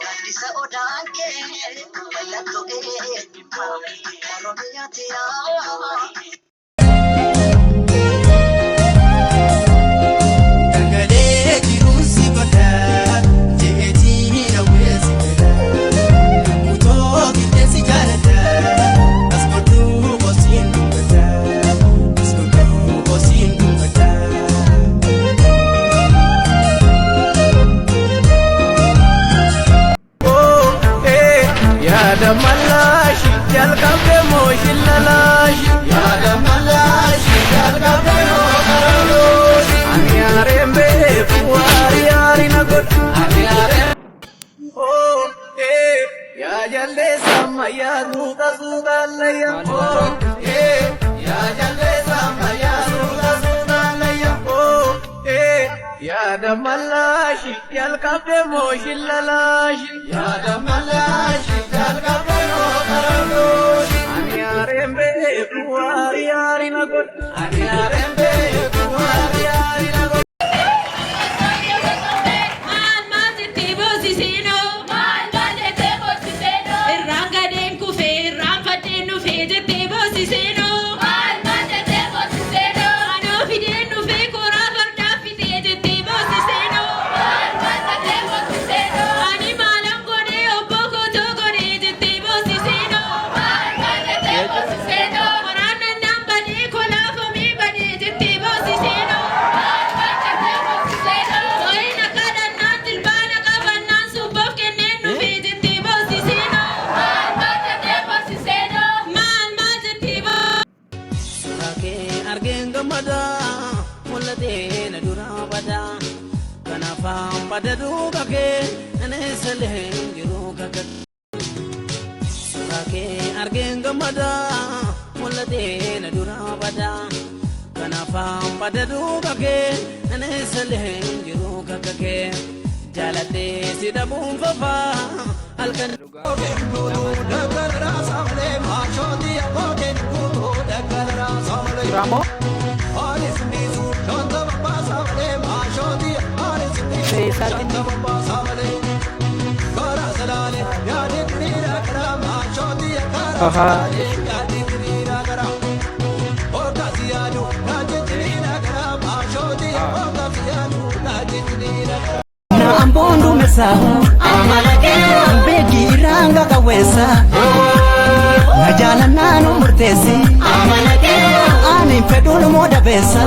Gaaddisa odaan kee mallattoo eenyummaa Oromiyaati yaa. Gargalee jiruun si godha, jeetii hawwee si godha. Lubbutoo qilleensi jaaladha, as godhuu kosiin dubbata, as godhuu kosiin dubbata. Yaada malaashi jalqabde moo shillalaashi. Yaada malaashi jalqabde moo karalooshi. Ani yaareen beeku waari yaari na godha. Ani yaareen. Oh eh yaa jaldeessa ammayyaa suuta suuta layya. Oh eh yaa jaldeessa ammayyaa suuta suuta layya. Oh eh yaada malaashi jalqabde moo shillalaashi. Yaada malaashi jalqabde moo karalooshi. Ani yaareen beeku waari yaari na godha. Ani yaareen beeku waari yaari na godha. Maal maal jettee boosiseenoo? Maal maal jettee boosiseenoo? Irraan gadeen kufee irraan fadheen dhufee jettee boosiseenoo? Maal maal jettee boosiseenoo? Anoo fideen dhufee koraa fardaa fitee jettee boosiseenoo? Maal maal jettee boosiseenoo? Ani maalan godhee obbo kootoo godhee jettee boosiseenoo? Maal maal jettee boosiseenoo? Koraan nannaan badee kolaafamee badee jettee boosiseenoo? Maal maal jettee boosiseenoo? Wayin akka dhannaan tilbaana qabannaan subboof kenneen dhufee jettee boosiseenoo? Maal maal jettee boosiseenoo? Maal maal jettee boosiseenoo? Suuraa kee argeen gammada, mul'atee na dura bada. Kanaafaan bada duuba kee, aneessalee jiru kakka. Suuraa kee argeen gammada, mul'atee na dura bada. Kanaafaan bada duuba kee, aneessalee jiru kakka kee. Jaaladhee si dhabuun fafaa halkan. Ramoo Ahaa jechuudha. Na amboondu mesa beeki irraan qawweessa na jaalannaan murteessi ani fedhuun moo dabeessa.